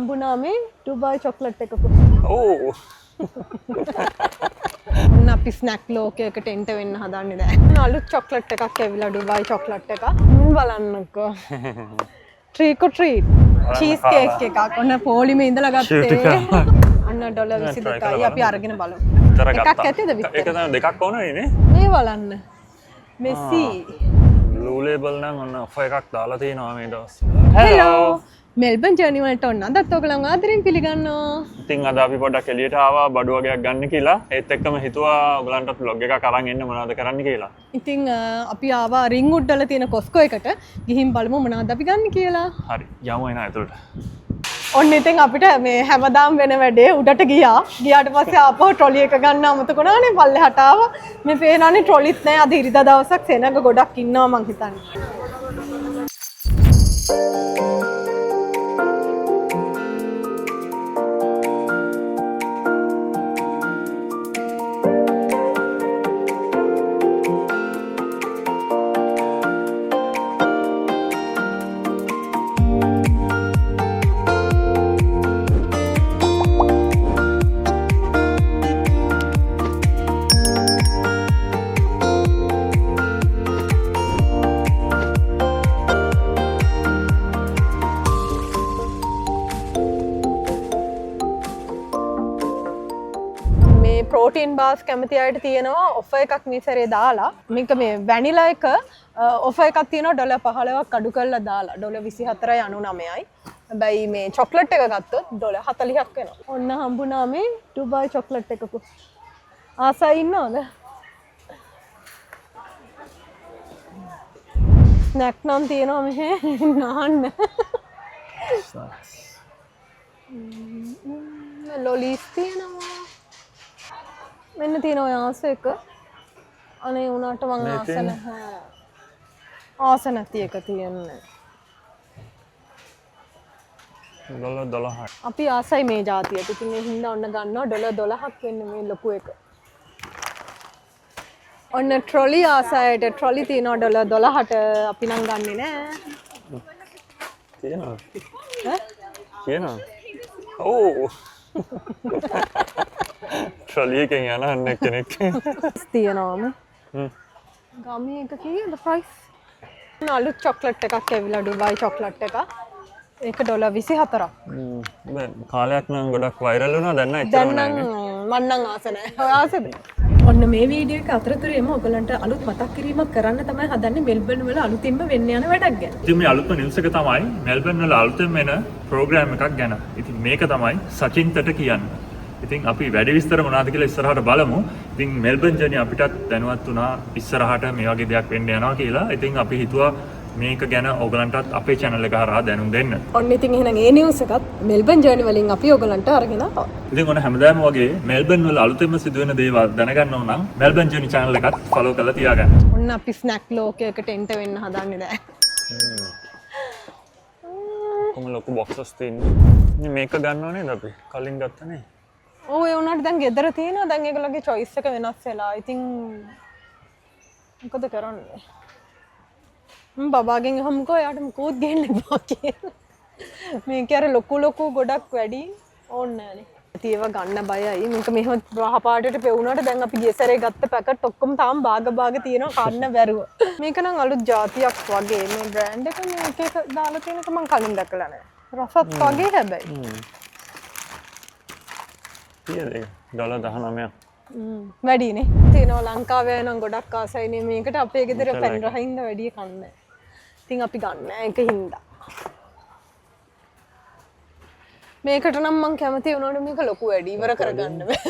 හම්බුණා මේ Dubai chocolate එකකුත්. ඔව්. ඔන්න අපි ස්නැක් ලෝකයකට එන්ටර් වෙන්න හදන්නේ දැන්. අලුත් චොක්ලට් එකක් ඇවිල්ලා ඩුබායි චොක්ලට් එකක්. බලන්නකෝ. ට්‍රීක් ඔර් ට්‍රීට්. චීස් කේක් එකක්. ඔන්න පොලිමේ ඉඳලා ගත්තේ. ඔන්න ඩොලර් 22යි අපි අරගෙන බලමු. විතර එකක් ගත්තා. ඇතිද විතර? ඒක තමයි දෙකක් ඕනනේ නේ. මේ බලන්න. මෙසි. බ්ලූ ලේබල් නම් ඔන්න ඔෆර් එකක් දාලා තියෙනවා මේ දවස්වල. හෙලෝ. මෙල්බන් ජර්නි වලට ඔන්න අදත් ඔයගොල්ලන් ආදරෙන් පිළිගන්නවා. ඉතින් අද අපි පොඩ්ඩක් එළියට ආවා බඩු වගේක් ගන්න කියලා. ඒත් එක්කම හිතුවා ඔයගලන්ටත් ව්ලොග් එකක් අරන් එන්න මොනවද කරන්න කියලා. ඉතින් අපි ආවා රින්ග්වුඩ් වල තියෙන කොස්කෝ එකට. ගිහින් බලමු මොනවද අපි ගන්න කියලා. හරි, යමු එහෙනම් ඇතුළට. ඔන්න ඉතින් අපිට මේ හැමදාම වෙන වැඩේ උඩට ගියා. ගියාට පස්සේ ආපහු ට්‍රොලි එක ගන්න අමතක වුණානේ. පල්ලෙහාට ආවා. මේ පේනනේ ට්‍රොලිත් නෑ. අද ඉරිදා දවසක් සෙනඟ ගොඩක් ඉන්නවා මං හිතන්නේ. මේ ප්‍රෝටීන් බාස් කැමති අයට තියෙනවා ඔෆර් එකක් මේ සැරේ දාලා. මේක මේ වැනිලා එක ඔෆර් එකක් තියෙනවා ඩොලර් 15ක් අඩු කරලා දාලා. ඩොලර් 24.99යි. හැබැයි මේ චොක්ලට් එක ගත්තොත් ඩොලර් 40ක් වෙනවා. ඔන්න හම්බුණා මේ ඩුබායි චොක්ලට් එකකුත්. ආසයි ඉන්නවද? ස්නැක් නම් තියෙනවා මෙහෙ නාන්න. ලොලිස් තියෙනවා. මෙන්න තියෙන ඔය ආස එක. අනේ උනාට මං මේ ආස තියෙන්නේ? නැහැ. ආස නැති එක තියෙන්නේ. ඩොලර් 12යි. අපි ආසයි මේ ජාතියට. ඉතින් ඒ හින්දා ඔන්න ගන්නවා ඩොලර් 12ක් වෙන්නේ මේ ලොකු එක. ඔන්න ට්‍රොලි ආසයට ට්‍රොලි තියෙනවා ඩොලර් 12ට. අපි නම් ගන්නෙ නෑ. තියෙනවා. ඈ? තියෙනවා. ඔව්. ට්‍රොලි එකෙන් යන අන්න කෙනෙක්. තියෙනවාම. ගමේ එක කීයද ප්‍රයිස්? අලුත් චොක්ලට් එකක් ඇවිල්ලා ඩුබායි චොක්ලට් එකක්. ඒක ඩොලර් 24ක්. කාලයක් නම් ගොඩක් වෛරල් වුණා. දැන් නම් එච්චරම දැන් නම් නෑනේ. මං නම් ආස නෑ. ඔයා ආසද? ඔන්න මේ වීඩියෝ එක අතරතුරේම ඔයගලන්ට අලුත් මතක් කිරීමක් කරන්න තමයි හදන්නේ මෙල්බන් වල අලුතින්ම වෙන්න යන වැඩක් ගැන. ඉතින් මේ අලුත්ම නිවුස් එක තමයි මෙල්බන් වල අලුතෙන් එන ප්‍රෝග්‍රෑම් එකක් ගැන. ඉතින් මේක තමයි සචින්තට කියන්න. ඉතින් අපි වැඩි විස්තර මොනවද කියලා ඉස්සරහට බලමු. ඉතින් මෙල්බන් ජර්නි අපිටත් දැනුවත් වුණා ඉස්සරහට මේ වගේ දෙයක් වෙන්න යනවා කියලා. ඉතින් අපි හිතුවා මේක ගැන ඔයගලන්ටත් අපේ channel එක හරහා දැනුම් දෙන්න. ඔන්න ඉතින් එහෙනම් ඒ නිවුස් එකත් මෙල්බන් ජර්නි වලින් අපි ඔයගලන්ට අරගෙන ආවා. ඉතින් ඔන්න හැමදාම වගේ මෙල්බන් වල අලුතෙන්ම සිදුවෙන දේවල් දැනගන්න ඕන නම් මෙල්බන් ජර්නි channel එකත් ෆලෝ කරලා තියාගන්න. ඔන්න අපි ස්නැක් ලෝකයකට එන්ටර් වෙන්න හදන්නේ දැන්. කොහොම ලොකු බොක්සස් තියෙන්නේ. ඉතින් මේක ගන්නව නේද අපි? කලින් ගත්තනේ. ඔව් ඒ වුණාට දැන් ගෙදර තියෙනවා. දැන් ඒගොල්ලෝගේ චොයිස් එක වෙනස් වෙලා. ඉතින් මොකද කරන්නේ? මම බබාගෙන් අහමුකෝ එයාට මොකොත් ගේන්න එපා කියලා. මේක අර ලොකු ලොකු ගොඩක් වැඩි ඕනේ නෑනේ. ඉතින් ඒවා ගන්න බයයි. මේක මෙහෙම රහ පාටට පෙවුනට දැන් අපි ගිය සැරේ ගත්ත පැකට් ඔක්කොම තාම බාග බාග තියෙනවා කන්න බැරුව. මේක නම් අලුත් ජාතියක් වගේ. මේ බ්‍රෑන්ඩ් එක මේ එක එක දාලා තියෙන එක මං කලින් දැකලා නෑ. රසත් වගේ හැබැයි. කීයද ඒක? ඩොලර් 19ක්. වැඩිනේ. තියෙනවා ලංකාවේ අය නම් ගොඩක් ආසයිනේ මේකට. අපේ ගෙදර පැන් රහින්ද වැඩි කන්නේ. ඉතින් අපි ගන්න නෑ ඒක හින්දා. මේකට නම් මං කැමති වුණාට මේක ලොකු වැඩි ඉවර කරගන්න බෑ.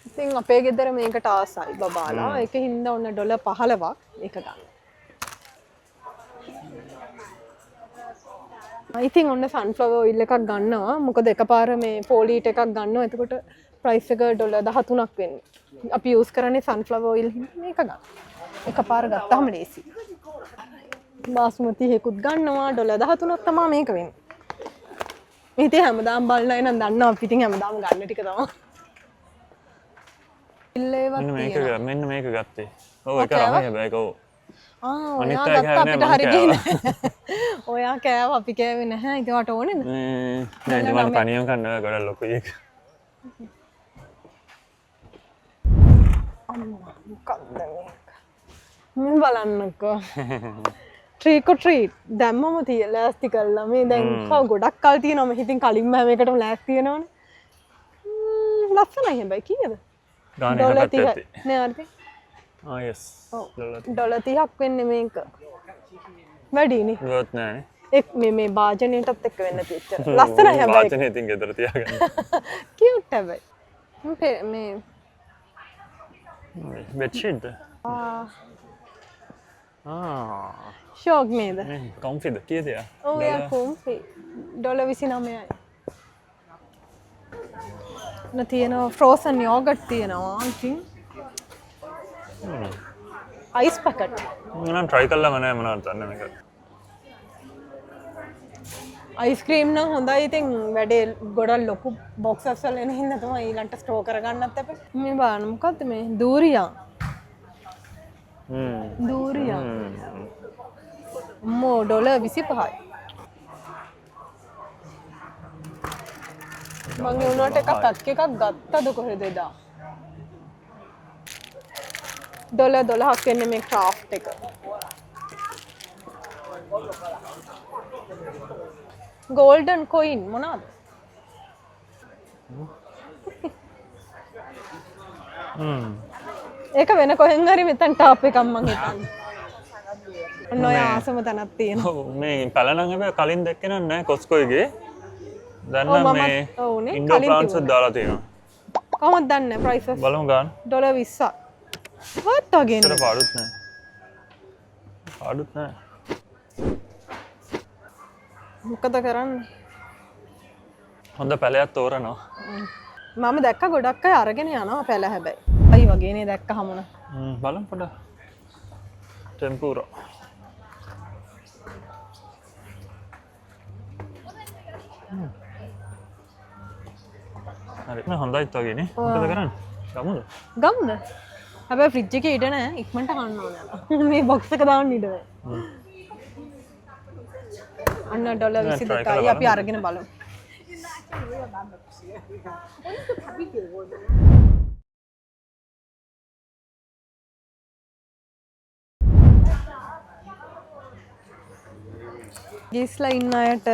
ඉතින් අපේ ගෙදර මේකට ආසයි බබාලා. ඒක හින්දා ඔන්න ඩොලර් 15ක් ඒක ගන්න. ඉතින් ඔන්න සන්ෆ්ලවර් ඔයිල් එකක් ගන්නවා. මොකද එකපාර මේ 4 ලීටර් එකක් ගන්නවා. එතකොට ප්‍රයිස් එක ඩොලර් 13ක් වෙන්නේ. අපි යූස් කරන්නේ සන්ෆ්ලවර් ඔයිල් හින්දා මේක ගන්න. එකපාර ගත්තාම ලේසි. බාස්මති එකකුත් ගන්නවා. ඩොලර් 13ක් තමයි මේක වෙන්නේ. ඉතින් හැමදාම බලන අය නම් දන්නවා අපි ඉතින් හැමදාම ගන්න ටික තමයි. ඉල්ලේවත් මෙන්න මේක තියෙනවා. මෙන්න මේක ගත්තේ. ඔව් ඒක ඔකේ රහයි හැබැයි ඒක ඔව්. ආ, අනිත් ඔයා අය ගත්ත කෑවේ අපිට නෑ, මං හරි ගියේ නෑ. ඔයා කෑව අපි කෑවේ නැහැ. ඉතින් ඔයාට ඕනේද? මේ නෑ, ඉතින් මම තනියම කන්න බෑ, ගොඩක් ලොකුයි ඒක. අම්මා, මොකක්ද මේක? මේ බලන්නකෝ. ට්‍රීක් ඔර් ට්‍රීට් දැම්මම තිය ලෑස්ති කරලා. මේ දැන් කව ගොඩක් කල් තියෙනවා. මම හිතින් කලින්ම හැම එකටම ලෑස්ති වෙනවනේ. ලස්සනයි හැබැයි. කීයද? ගාන ඩොලර් එහා පැත්තේ 30යි. ඇති. නෑ හරිද? ආ යස්. ඔව්. ඩොලර් ඩොලර් 30ක් වෙන්නේ මේක. වැඩිනේ. වර්ත් නෑනේ. එක් මේ මේ භාජනයටත් එක්ක වෙන්න තියෙච්චර. ලස්සනයි හැබැයි. වාචනේ ඉතින් ගෙදර තියාගන්න. කියුට් හැබැයි. මේ බෙඩ්ෂීට්ද? ආ. ආ. ෂෝක් නේද? මේ කොම්ෆිද කීයද යා? ඔව් එයා කොම්ෆි. ඩොලර් 29යි. න තියෙනවා ෆ්‍රෝසන් යෝගට් තියෙනවා ඉතින්. Ice packet. මම නම් try කළාම නෑ, මොනවද දන්නේ මේක. අයිස්ක්‍රීම් නම් හොඳයි ඉතින් වැඩේ ගොඩක් ලොකු බොක්සස් වල එන හින්දා තමයි ඊළඟට ස්ටෝර් කරගන්නත් එපා. මේ බලන්න මොකද්ද මේ දූරියා. දූරියා. අම්මෝ ඩොලර් 25යි. මං ඒ වුණාට එකක් අක් එකක් ගත්තද කොහෙද එදා? ඩොලර් 12ක් වෙන්නේ මේ ක්‍රාෆ්ට් එක. ගෝල්ඩන් කොයින් මොනවාද? ඒක වෙන කොහෙන් හරි මෙතනට ආපු එකක් මං හිතන්නේ. ඔන්න ඔය ආසම තැනක් තියෙනවා. ඔව්, මේ පැල නම් හැබැයි කලින් දැක්කේ නම් නෑ කොස්කෝ එකේ. දැන් ඔව්, නම් මමත් මේ ඔව්නේ, ඉන්ඩෝර් කලින් ප්ලාන්ට්ස් තිබුණා. දාලා තියෙනවා. කොහොමද දන්නේ ප්‍රයිසස්? බලමු ගන්න. ඩොලර් 20ක්. වත් වගේ ඉතල නේ. පාඩුත් නෑ. පාඩුත් නෑ. මොකද කරන්නේ? හොඳ පැලයක් තෝරනවා. මම දැක්ක ගොඩක් අය අරගෙන යනවා පැල හැබැයි. අයි වගේ නේ දැක්කහම න. බලමු පොඩ්ඩක්. ටෙම්පූරා. හරි. නෑ හොඳයිත් වගේ නේ. මොකද කරන්නේ? ගමුද? ගමුද? හැබැයි ෆ්‍රිජ් එකේ ඉඩ නෑ. ඉක්මනට කන්න ඕනේ අර. මේ බොක්ස් එක දාන්න ඉඩ නෑ. අන්න ඩොලර් නෑ, try 22යි කරලා අපි බලමු. අරගෙන බලමු. ගිස්ලා ඉන්න අයට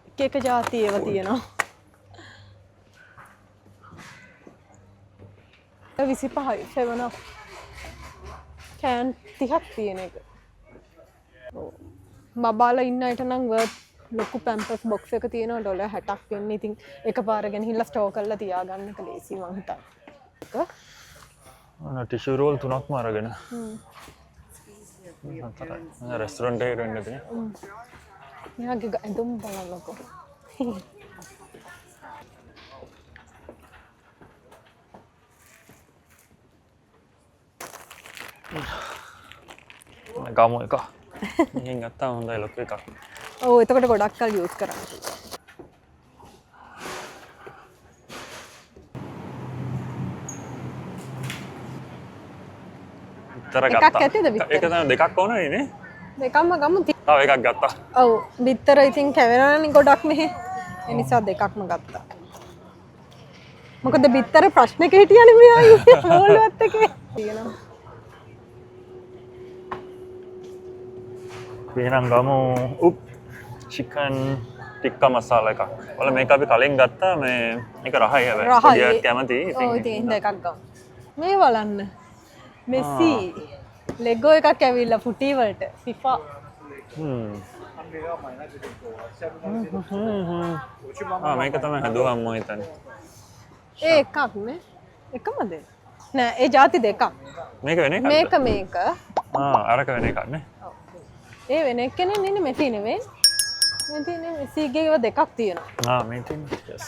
එක එක ජාති ඒවා තියෙනවා. 25යි 7 up. Can 30ක් තියෙන එක. ඔව්. බබාලා ඉන්න අයට නම් වර්ත් ලොකු පැම්පර්ස් බොක්ස් එක තියෙනවා ඩොලර් 60ක් වෙන්නේ. ඉතින් එකපාර ගෙනහිල්ලා ස්ටෝර් කරලා තියාගන්න එක ලේසි මං හිතන්නේ. එක. ඔන්න ටිෂු රෝල් තුනක්ම අරගෙන. හතරයි. මම රෙස්ටොරන්ට් එකට වෙන්න ඇතිනේ. මෙයාගේ ඇඳුම් බලන්නකෝ. ඔන්න ගමු එක. මෙහෙන් ගත්තාම හොඳයි ලොකු එකක්. ඔව්, එතකොට ගොඩක් කල් යූස් කරන්න පුළුවන්. විතර එකක් ගත්තා. ඇතිද විතර? ඒක තමයි දෙකක් ඕනනේ නේ. දෙකක්ම ගමු. තව එකක් ගත්තා. ඔව්, බිත්තර ඉතින් කැවෙනවනේ ගොඩක් මෙහෙ. ඒ නිසා දෙකක්ම ගත්තා. මොකද බිත්තර ප්‍රශ්නෙක හිටියනේ මෙයා වෝල්වත් එකේ. තියෙනවා. අපි එහෙනම් ගමු උප් චිකන් ටික්කා මසාලා එකක්. ඔයාලා මේක අපි කලින් ගත්තා, මේ මේක රහයි හැබැයි. රහයි. පොඩි අයත් කැමති. ඔව්, ඉතින් එහෙනම් එකක් ගමු. මේ බලන්න. මෙසි ලෙගෝ එකක් ඇවිල්ලා ෆුටි වලට FIFA. ආ මේක තමයි හදුවම මම හිතන්නේ. ඒ එකක් නේ. එකමද? නෑ, ඒ ජාති දෙකක්. මේක වෙන එකක්ද? මේක මේක. ආ අරක වෙන එකක් නේ. ඔව්. ඒ වෙන එක්කෙනෙක් නෙන්නේ මෙසි නෙවෙයි. මේ තියෙන්නේ මෙසිගේ ඒවා දෙකක් තියෙනවා. ආ මේ තියෙන්නේ. යස්.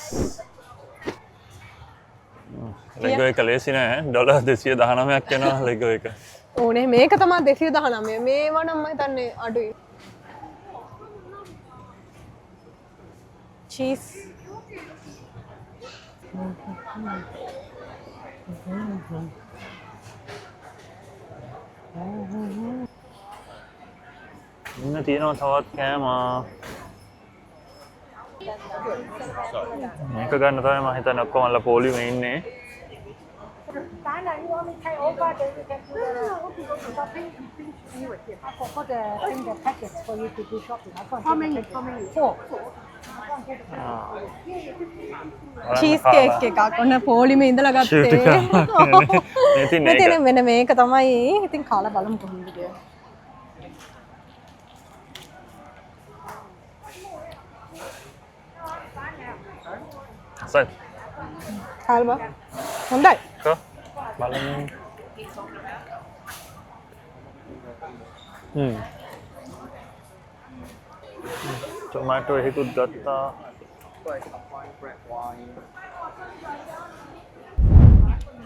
ලෙගෝ එක ලේසි නෑ ඩොලර් 219ක් වෙනවා ලෙගෝ එක. ඕනේ මේක තමයි 219. මේවා නම් මම හිතන්නේ අඩුයි. චීස්. ඉන්න තියෙනවා තවත් කෑම. මේක ගන්න තමයි මම හිතන්නේ ඔක්කොම අල්ල පොලිමේ ඉන්නේ. Diana, you want me to take over, then you can do the shopping. I forgot to bring the packets for you to do shopping. I can't. How many? How many? Four. Cheese cake එකක් ඔන්න පොලිමේ ඉඳලා ගත්තේ. Shoot එකක්. මේ තින්නේ මේ ඒක. තියෙන මෙන්න මේක තමයි. ඉතින් කාලා බලමු කොහොමද කියලා. සයි. කාලා බලමු. හොඳයි. කෝ බලමු. හ්ම්. ටොමැටෝ එකකුත් ගත්තා.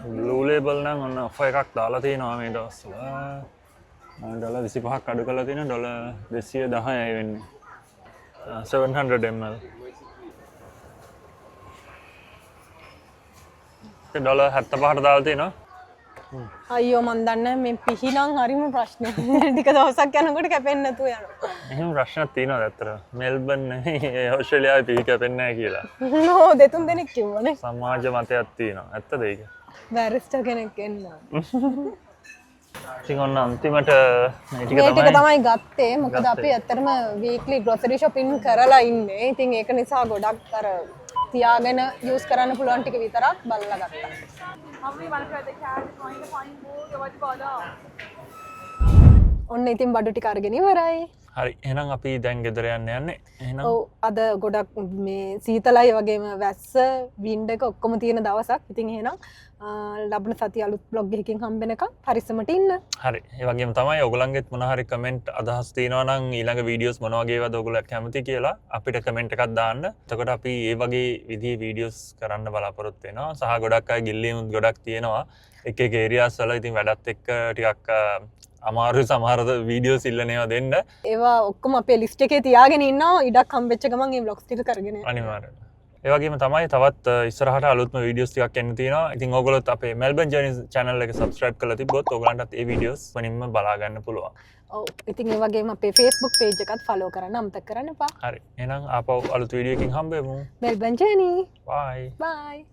බ්ලූ ලේබල් නම් ඔන්න ඔෆර් එකක් දාලා තියෙනවා මේ දවස්වල. ඩොලර් 25ක් අඩු කරලා තියෙනවා, ඩොලර් 210යි වෙන්නේ. 700 ml. ඒක ඩොලර් 75ට දාලා තියෙනවා. අයියෝ, මන් දන්නේ මේ පිහි නම් හරිම ප්‍රශ්නේ. ටික දවසක් යනකොට කැපෙන්නේ නැතුව යනවා. එහෙම ප්‍රශ්නක් තියෙනවද ඇත්තට? මෙල්බන් නෙමෙයි, ඕස්ට්‍රේලියාවේ පිහි කැපෙන්නේ නැහැ කියලා. නෝ, දෙතුන් දෙනෙක් කිව්වනේ. සමාජ මතයක් තියෙනවා. ඇත්තද ඒක? බැරිස්ටර් කෙනෙක් එන්න. ඉතින් ඔන්න අන්තිමට මේ ටික මේ ටික තමයි තමයි ගත්තේ. මොකද ගත්තේ. අපි ඇත්තටම වීක්ලි ග්‍රොසරි shopping කරලා ඉන්නේ. ඉතින් ඒක නිසා ගොඩක් අර තියාගෙන යූස් කරන්න පුළුවන් ටික විතරක් බලලා ගත්තා. Mummy මම කරද cat drawing the fine book what about? ඔන්න ඉතින් බඩු ටික අරගෙන ඉවරයි. හරි, එහෙනම් අපි දැන් ගෙදර යන්න යන්නේ. එහෙනම් ඔව්, අද ගොඩක් මේ සීතලයි වගේම වැස්ස, වින්ඩ් එක ඔක්කොම තියෙන දවසක්. ඉතින් එහෙනම් ලබන සතිය අලුත් බ්ලොග් එකකින් හම්බෙනකම් පරිස්සමට ඉන්න. හරි, ඒ වගේම තමයි ඔයගොල්ලන්ගෙත් මොන හරි කමෙන්ට් අදහස් තියෙනවා නම්, ඊළඟ වීඩියෝස් මොන වගේ ඒවාද ඔයගොල්ලෝ කැමති කියලා අපිට කමෙන්ට් එකක් දාන්න. එතකොට අපි ඒ වගේ විදිහේ වීඩියෝස් කරන්න බලාපොරොත්තු වෙනවා. සහ ගොඩක් අය ගිල්ලීමුත් ගොඩක් තියෙනවා එක එක ඒරියාස් වල. ඉතින් වැඩත් එක්ක ටිකක් අමාරු සමහර වීඩියෝස් ඉල්ලන ඒවා දෙන්න. ඒවා ඔක්කොම අපේ ලිස්ට් එකේ තියාගෙන ඉන්නවා. ඉඩක් හම්බෙච්ච ගමන් මේ බ්ලොග්ස් ටික කරගෙන යනවා. අනිවාර්යයෙන්ම. ඒ වගේම තමයි තවත් ඉස්සරහට අලුත්ම වීඩියෝස් ටිකක් එන්න තියෙනවා. ඉතින් ඔයගොල්ලොත් අපේ මෙල්බන් ජර්නි channel එක subscribe කරලා තිබ්බොත් ඔයගලන්ටත් ඒ වීඩියෝස් වලින්ම බලා ගන්න පුළුවන්. ඔව්. ඉතින් ඒ වගේම අපේ Facebook page එකත් follow කරන්න අමතක කරන්න එපා. හරි. එහෙනම් ආපහු අලුත් වීඩියෝ එකකින් හම්බෙමු. Melbourne journey. Bye. Bye.